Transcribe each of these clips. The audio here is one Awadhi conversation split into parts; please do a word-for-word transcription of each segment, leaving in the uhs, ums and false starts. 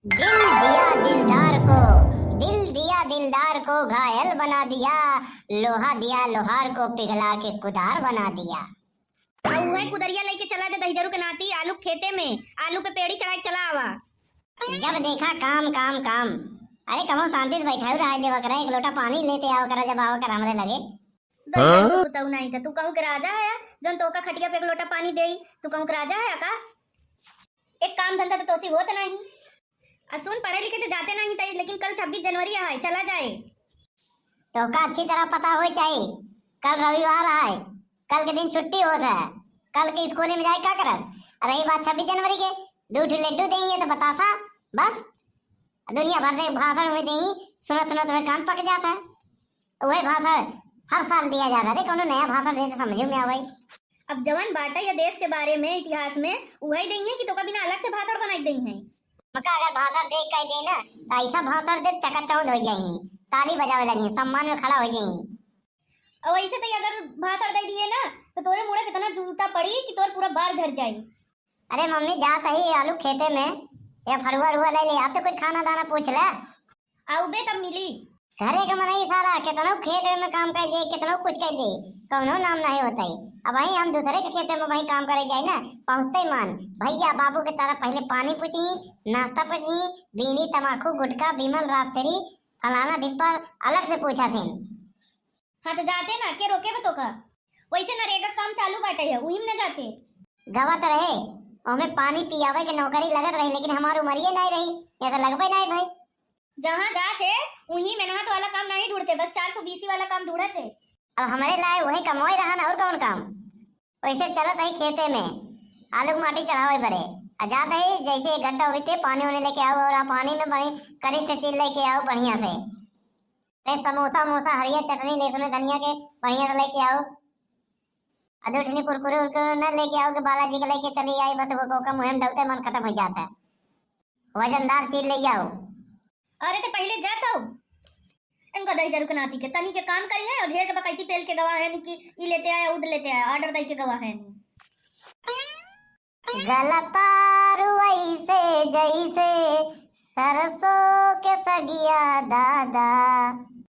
दिल दिया दिलदार को, दिल दिया दिलदार को घायल बना दिया, लोहा दिया लोहार को पिघला के कुदार बना दिया। तो उहे कुदरिया लेके चला जा दहिजरू के नाती, आलू के खेते में, आलू पे पेड़ी चढ़ाए के चला आवा। जब देखा काम, काम, काम। अरे कबहुँ शांति से बैठाऊ रहा देवा करा, एक लोटा पानी लेते आवा करा जब आवा करा हमरे लगे। दहिजरू के पुतऊ नहीं था, तू कहूँ के राजा है, जौन तोका खटिया पे एक लोटा पानी देई, तू कहूँ के राजा है का? एक काम धंधा तो तोसी होत नहीं। आ सुन, पढ़े लिखे तो जाते नहीं तई, लेकिन कल छब्बीस जनवरी है, चला जाए। तोका अच्छी तरह पता होई चाही, कल रविवार है, कल के दिन छुट्टी होत है, कल के स्कूल में जाए का करब? रही बात छब्बीस जनवरी के, दू ठो लड्डू देही है तो बतासा, बस दुनिया भर से भाषण में देही, सुनत सुनत में कान पक जात है। उहे भाषण हर साल दिया जाता है, कौनो नया भाषण दे तो समझ में आवे। अब जवन बाटे या देश के बारे में, इतिहास में, उहे देही है कि तोका बिना अलग से भाषण बनाई देही है? मका अगर भाषण दे कह दे ना, तो ऐसा भाषण दे चकाचौंध हो जाही, ताली बजावे लगी, सम्मान में खड़ा हो जाही। और ऐसे तो अगर भाषण दे दिए ना, तो तोरे मुड़े कितना जूता पड़ी कि तोर पूरा बार झर जाई। अरे मम्मी, जात ही आलू खेते में, या फरुआ रुआ ले ले, आप तो कुछ खाना दाना पूछ ले। आउबे तब मिली। घरे के मनई सारा केतनो खेत में काम कर दे, केतनो कुछ कर दे, कौनो नाम नहीं होता है। अब वही हम दूसरे के खेते में वही काम करे जाए ना, पहुँचते मान भैया बाबू के तरफ पहले पानी पूछी, नाश्ता पूछी, बीड़ी, तमाकू, गुटखा, विमल, राजश्री, फलाना ढिम्पल अलग से पूछा थे। हाँ तो जाते ना, के रोके बा तोका? वैसे नरेगा काम चालू बाटे है, उही में न जाते। गवा तो रहे, ओमे पानी पियावे के नौकरी लगत रही, लेकिन हमार उमरिये नहीं रही, या तो लगबे नहीं भाई। जहाँ जाते उही मेहनत वाला काम नहीं ढूंढते, बस चार सौ बीसी वाला काम ढूंढत है। अब हमारे लाए वही कमाई रहन और कौन काम? वैसे चलत है खेते में आलू के माटी चढ़ावे बरे, आ जात है जैसे एक घंटा होते पानी होने लेके आओ और आप पानी में बड़ी कनिष्ठ चीज लेके आओ बढ़िया से। ते समोसा उमोसा, हरियर चटनी, लहसुन, धनिया के बढ़िया से लेके आओ। आ दो ठनी कुरकुरे उरकुरे न लेके आओ कि बालाजी के लेके चली आई, बस वो कोका मुँह में डालते मन खत्म हो जाता है। वजनदार चीज ले आओ। अरे ते पहले जात हो, इनका दही जरूर के नाती के तनी के काम करी है और ढेर के बकैती पेल के गवा है कि ई लेते आए, उद लेते आए, ऑर्डर दे के गवा है। गलतारू ऐसे जैसे सरसों के सगिया दादा,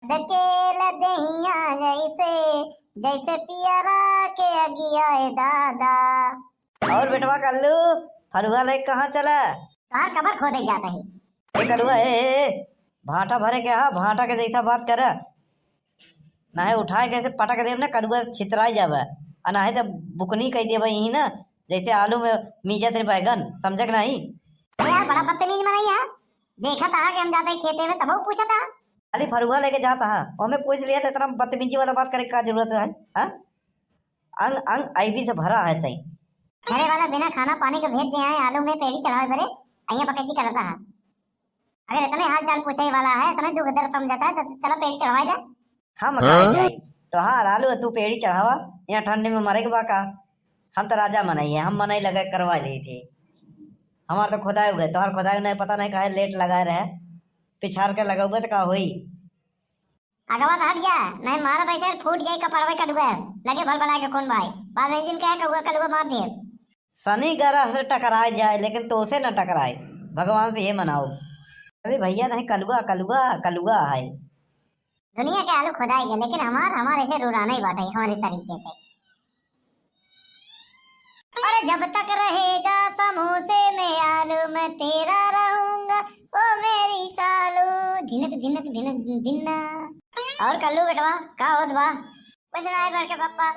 दकेल दहिया जैसे, जैसे पियरा के अगिया ए दादा। और बेटवा कल्लू, फरुआ लेके कहाँ चला? कहाँ कबर खोदे जाता है? ए कलुआ, ए, ए, ए, भाटा भरे के हा, भाटा के जैसा बात कर। नाहे उठाए के ऐसे पटक देब ना, कदुआ छितराई जावे। आ नाहे जब बुकनी कह देबे यही ना, जैसे आलू में मीजत रहे बैगन, समझे के नहीं? अरे यार, बड़ा बदतमीज मनई है। देखा था कि हम जाते खेते में, तब पूछा था। खाली फरुआ लेके जाता है, ओमे पूछ लिया तो इतना बदतमीजी वाला बात करे का जरूरत है? हाँ? अंग अंग ऐबी से भरा है तई। घरे वाला बिना खाना पानी के भेज दे आए, आलू में पेड़ी चढ़ावे बरे, अइया बकैची करता है। अगर इतने हाल चाल पूछे वाला है, इतने दुख दर्द समझता है, तो चलो पेड़ी चढ़वाए जा। हम काहे जाई? तोहार आलू है, तू पेड़ी चढ़ावा, यहाँ ठंडी में मरे के बा का? हम तो राजा मनई है, हम मनई लगे करवा ली थी। हमार तो खुदाई हो गए, तोहार खुदाई नहीं, पता नहीं काहे लेट लगाए रहे, पिछार के लगौबे तो का होई? अगवा से हट जा, नहीं मारा वैसे फूट जाई कपड़वे कदुआ। लगे भल भला के कौन भाई, बाद में जिन कहे कौआ कलुआ मार दिए। शनि ग्रह से टकराए जाए, लेकिन तो से न टकराए, भगवान से ये मनाओ। अरे भैया नहीं, कलुआ, कलुआ, कलुआ है। दुनिया के आलू खुदाई गए, लेकिन हमार, हमार ऐसे रुराना ही बाटे हमारे तरीके से। अरे जब तक रहेगा समोसे में आलू, मैं तेरा रहूंगा, ओ मेरी सालू, धिनक, धिनक, धिनक, धिन्ना। और कल्लू बेटवा, का होत बा? कुछ ना है बड़के पप्पा,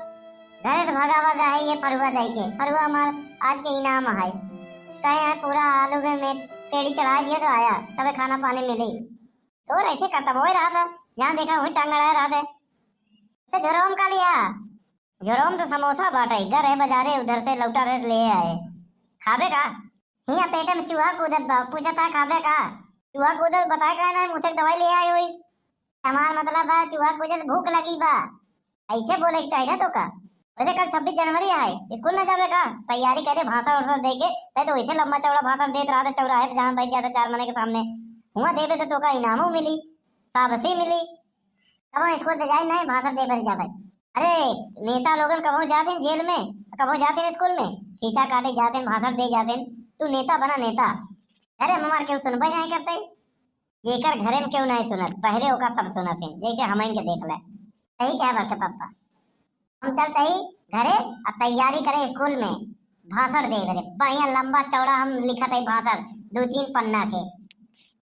घरे से भागा भागा है ये फरुआ दे के। फरुआ हमार आज के इनाम है। कहे हैं पूरा आलू में मेट-, पेड़ी चढ़ा दिया तो आया, तबे खाना पानी मिली। तो ऐसे करता बोए रहा था, जहाँ देखा वहीं टांग अड़ाए रहा था। तो झोरवा में का लिया? झोरवा में तो समोसा बाटे, घर है बाजारे, उधर से लौटा रहे ले आए। खाबे का? हिया पेटे में चूहा कूदत बा, पूछत है खाबे का? चूहा कूदत बताए का ना, मुझे दवाई ले आए हुई। हमार मतलब बा, चूहा कूदत भूख लगी बा। ऐसे बोले के चाहिए ना तो का? वैसे कल छब्बीस जनवरी है, स्कूल ना जाबे का? तैयारी करे, भाषण वाषण दे के, तै तो वैसे लंबा चौड़ा भाषण देत रहा था चौराहे पे, जहाँ बैठ जाता चार मने के सामने। हुआ देबे तो तोका इनामो मिली, शाबाशी मिली। कबहुँ स्कूल तो जाए नहीं, भाषण दे भर जाबे। अरे, नेता लोगन कबहुँ जाते हैं जेल में, कबहुँ जाते हैं स्कूल में, फीता काटे जाते हैं, भाषण दे जाते हैं। तू नेता बना, नेता। घरे में हमार केहू सुनबे नहीं करते। जेकर घरे में केहू नहीं सुनत, बहरे ओका सब सुनत है, जैसे हमइन के देख ले। सही कहे बड़के पापा। हम चलते ही घरे आ तैयारी करे स्कूल में भाषण दे बरे। बढ़िया लंबा चौड़ा हम लिखत है भाषण, दो तीन पन्ना के।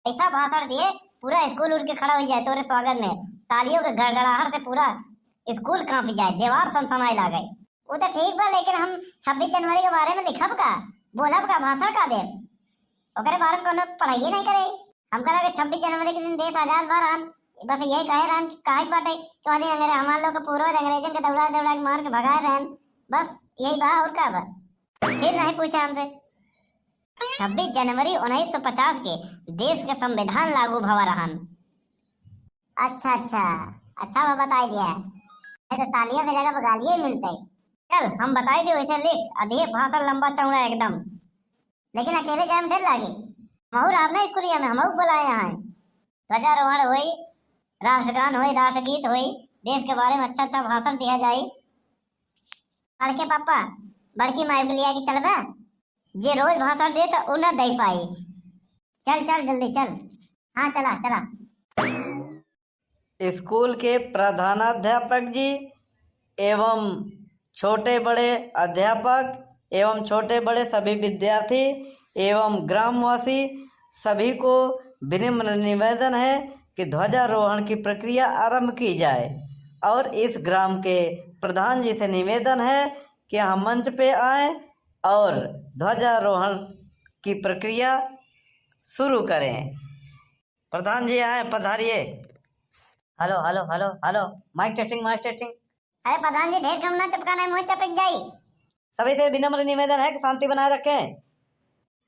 ऐसा भाषण दिए, पूरा स्कूल उठ के खड़ा हो जाए तोरे स्वागत में। तालियों के गड़गड़ाहट से पूरा स्कूल कांप जाए, दीवार सनसनाए लागे। वो तो ठीक बा, लेकिन हम छब्बीस जनवरी के बारे में लिखब का, बोलब का, भाषण का देब? ओकरे बारे में कोनो पढ़ाइए नहीं करे। हमका लगे छब्बीस जनवरी के दिन देश आजाद भा रहन, बस यही कहे रहन कि काहे के बाटे कि वह दिन अंग्रेज, हमार लोग के पूर्वज अंग्रेजन के दौड़ा दौड़ा के मार के भगाए रहन, बस यही बा, और का बा? फिर नहीं पूछे हमसे। छब्बीस जनवरी उन्नीस सौ पचास के देश के संविधान लागू भवा रहन। अच्छा, अच्छा, अच्छा बा, बताई दिया। नहीं तो तालियां बजाकर गालिए मिलते। चल, हम बताई दे वैसे लिख, अधिक भाषण लंबा चौड़ा एकदम। लेकिन अकेले जाए में डर लागे। महू रहब ना स्कूलिया में, हमहू के बोलाए यहाँ। ध्वजारोहण होई, राष्ट्रगान होई, राष्ट्रगीत होई, देश के बारे में अच्छा अच्छा भाषण दिया जाई। बड़के पापा, बड़की माई के लिया के चलबा? जे रोज भाषण देत, उ ना दे पाई। चल, चल, जल्दी चल। हाँ, चला, चला। स्कूल के प्रधानाध्यापक जी एवं छोटे बड़े अध्यापक एवं छोटे बड़े सभी विद्यार्थी एवं ग्रामवासी सभी को विनम्र निवेदन है कि ध्वजारोहण की प्रक्रिया आरंभ की जाए और इस ग्राम के प्रधान जी से निवेदन है कि हम मंच पे आए और ध्वजारोहण की प्रक्रिया शुरू करें। प्रधान जी आए, पधारिए। Hello, hello, hello, hello, mike testing, mike testing. अरे प्रधान जी, ढेर कम ना चपका, नहीं मुँह चपक जाई। सभी से विनम्र निवेदन है कि शांति बनाए रखें।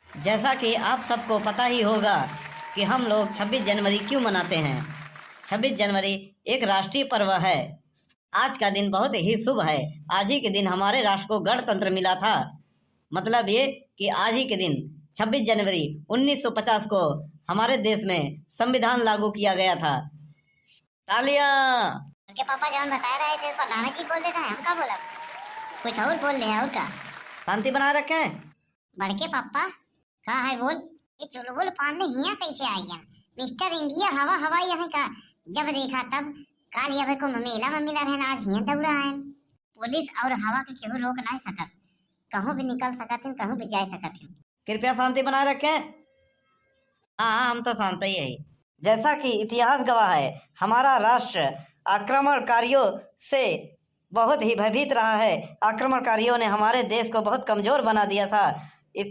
जैसा कि आप सबको पता ही होगा कि हम लोग छब्बीस जनवरी क्यों मनाते हैं। छब्बीस जनवरी एक राष्ट्रीय पर्व है। आज का दिन बहुत ही शुभ है। आज ही के दिन हमारे राष्ट्र को गणतंत्र मिला था। मतलब ये कि आज ही के दिन छब्बीस जनवरी उन्नीस सौ पचास को हमारे देश में संविधान लागू किया गया था। तालियां। उनके पापा जौन बता रहे थे, प्रधान जी बोल देता है, हम का बोलब? कुछ और बोल ले, और का? शांति बनाए रखें। बड़के पापा, का है बोल? ये चुलबुल पांडे हियां कैसे आई हैं? मिस्टर इंडिया हवा हवाई है का? जब देखा तब, काल ये कुंभ मेला में मिला रहन, आज हियां दौड़ा आयन। पुलिस और हवा के केहू रोक नहीं सकत, कहूँ भी निकल सकत हैं, कहूँ भी जा सकत हैं। कृपया शांति बनाए रखें। हाँ, हाँ, हम तो शांत ही है। जैसा कि इतिहास गवाह है, हमारा राष्ट्र आक्रमणकारियों से बहुत ही भयभीत रहा है। आक्रमणकारियों ने हमारे देश को बहुत कमजोर बना दिया था। इस,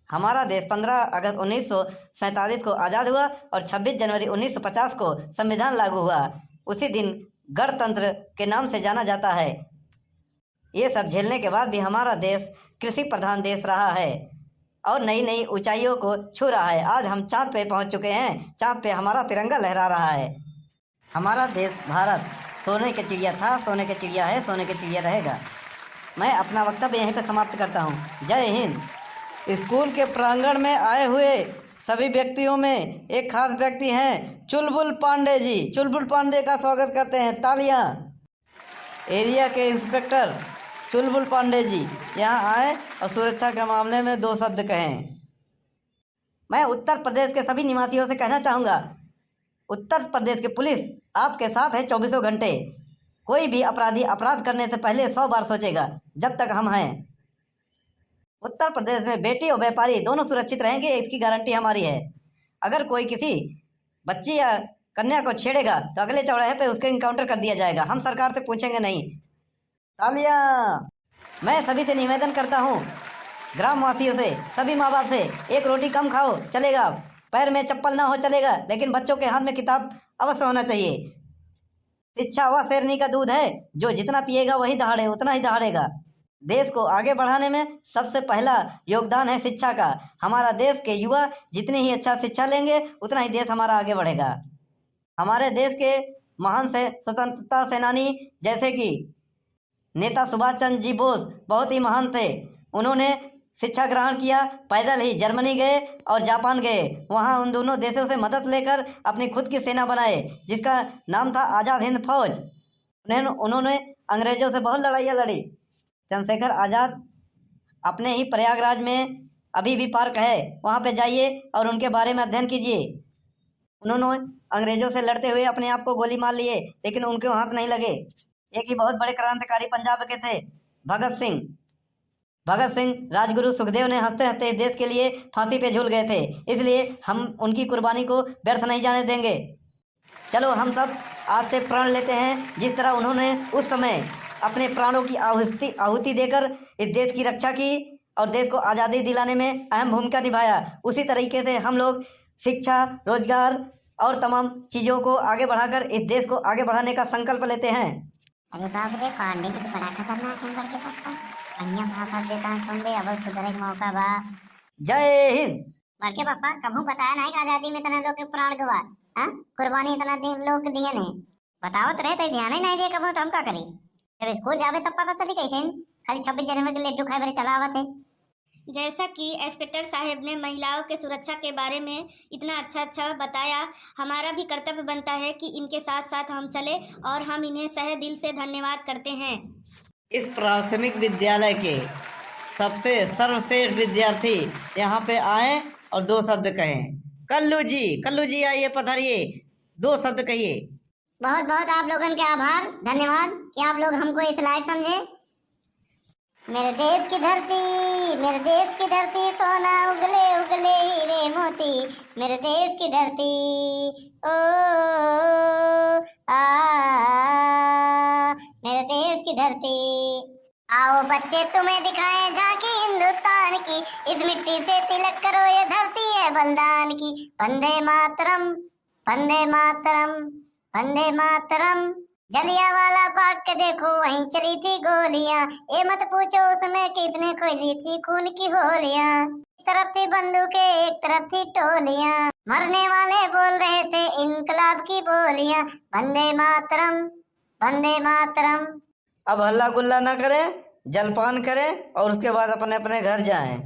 हमारा देश पन्द्रह अगस्त उन्नीस सौ सैंतालीस को आज़ाद हुआ और छब्बीस जनवरी उन्नीस सौ पचास को संविधान लागू हुआ। उसी दिन गणतंत्र के नाम से जाना जाता है। ये सब झेलने के बाद भी हमारा देश कृषि प्रधान देश रहा है और नई नई ऊंचाइयों को छू रहा है। आज हम चांद पे पहुंच चुके हैं, चांद पे हमारा तिरंगा लहरा रहा है। हमारा देश भारत सोने के चिड़िया था, सोने के चिड़िया है, सोने के चिड़िया रहेगा। मैं अपना वक्तव्य यहीं पे समाप्त करता हूँ। जय हिंद। स्कूल के प्रांगण में आए हुए सभी व्यक्तियों में एक खास व्यक्ति हैं चुलबुल पांडे जी। चुलबुल पांडे का स्वागत करते हैं, तालियां। एरिया के इंस्पेक्टर चुलबुल पांडे जी यहाँ आए और सुरक्षा के मामले में दो शब्द कहें। मैं उत्तर प्रदेश के सभी निवासियों से कहना चाहूँगा, उत्तर प्रदेश की पुलिस आपके साथ है चौबीसों घंटे। कोई भी अपराधी अपराध करने से पहले सौ बार सोचेगा, जब तक हम हैं। उत्तर प्रदेश में बेटी और व्यापारी दोनों सुरक्षित रहेंगे, इसकी गारंटी हमारी है। अगर कोई किसी बच्ची या कन्या को छेड़ेगा तो अगले चौराहे पे उसके एनकाउंटर कर दिया जाएगा। हम सरकार से पूछेंगे नहीं। तालियां। मैं सभी से निवेदन करता हूँ, ग्रामवासियों से, सभी माँ बाप से, एक रोटी कम खाओ चलेगा, पैर में चप्पल ना हो चलेगा, लेकिन बच्चों के हाथ में किताब अवश्य होना चाहिए। शिक्षा वह शेरनी का दूध है, जो जितना पिएगा वही दहाड़े, उतना ही दहाड़ेगा। देश को आगे बढ़ाने में सबसे पहला योगदान है शिक्षा का। हमारा देश के युवा जितनी ही अच्छा शिक्षा लेंगे, उतना ही देश हमारा आगे बढ़ेगा। हमारे देश के महान से स्वतंत्रता सेनानी जैसे कि नेता सुभाष चंद्र जी बोस बहुत ही महान थे। उन्होंने शिक्षा ग्रहण किया, पैदल ही जर्मनी गए और जापान गए। वहाँ उन दोनों देशों से मदद लेकर अपनी खुद की सेना बनाए, जिसका नाम था आज़ाद हिंद फौज। उन्हें, उन्होंने अंग्रेजों से बहुत लड़ाइयाँ लड़ी। चंद्रशेखर आज़ाद अपने ही प्रयागराज में अभी भी पार्क है, वहाँ पे जाइए और उनके बारे में अध्ययन कीजिए। उन्होंने अंग्रेजों से लड़ते हुए अपने आप को गोली मार लिए, लेकिन उनके हाथ नहीं लगे। एक ही बहुत बड़े क्रांतिकारी पंजाब के थे, भगत सिंह। भगत सिंह राजगुरु सुखदेव ने हंसते हंसते इस देश के लिए फांसी पे झूल गए थे, इसलिए हम उनकी कुर्बानी को व्यर्थ नहीं जाने देंगे। चलो हम सब आज से प्रण लेते हैं, जिस तरह उन्होंने उस समय अपने प्राणों की आहुति आहुति देकर इस देश की रक्षा की और देश को आज़ादी दिलाने में अहम भूमिका निभाया, उसी तरीके से हम लोग शिक्षा, रोजगार और तमाम चीज़ों को आगे बढ़ाकर इस देश को आगे बढ़ाने का संकल्प लेते हैं। अरे बाप रे, पांडे जी तो बड़ा खतरनाक है बड़के पप्पा। बढ़िया भाषण देता है, सुन ले, अब सुधरे के मौका बा। जय हिंद। बड़के पप्पा, कभू बताया नहीं कि आजादी में इतना लोग के प्राण गवा, हाँ? कुर्बानी इतना दिन लोग के दिए नहीं। बतावत रहे तो ध्यान ही नहीं दिए कभू, तो हम का करी? जब स्कूल जावे तब पता चली कैसे खाली छब्बीस जनवरी के लड्डू खाए बरे चला आवत है। जैसा कि इंस्पेक्टर साहब ने महिलाओं के सुरक्षा के बारे में इतना अच्छा अच्छा बताया, हमारा भी कर्तव्य बनता है कि इनके साथ साथ हम चले और हम इन्हें सहे दिल से धन्यवाद करते हैं। इस प्राथमिक विद्यालय के सबसे सर्वश्रेष्ठ विद्यार्थी यहाँ पे आए और दो शब्द कहें। कल्लू जी, कल्लू जी आइए, पधारिए, दो शब्द कहिए। बहुत बहुत आप लोगन के आभार, धन्यवाद कि आप लोग हमको इस लायक समझे। मेरे देश की धरती, मेरे देश की धरती, सोना उगले उगले हीरे मोती, मेरे देश की धरती, ओ, आ, मेरे देश की धरती। आओ बच्चे तुम्हें दिखाएं झांकी हिंदुस्तान की, इस मिट्टी से तिलक करो ये धरती है बलिदान की। वंदे मातरम, वंदे मातरम, वंदे मातरम। जलियांवाला बाग के देखो, वहीं चली थी गोलियां। ये मत पूछो उसमें किसने खोली थी खून की होलियां। एक तरफ थी बंदूकें, एक तरफ थी टोलियां। मरने वाले बोल रहे थे इंकलाब की बोलियां। वंदे मातरम, वंदे मातरम। अब हल्ला गुल्ला ना करें, जलपान करें और उसके बाद अपने अपने घर जाएं।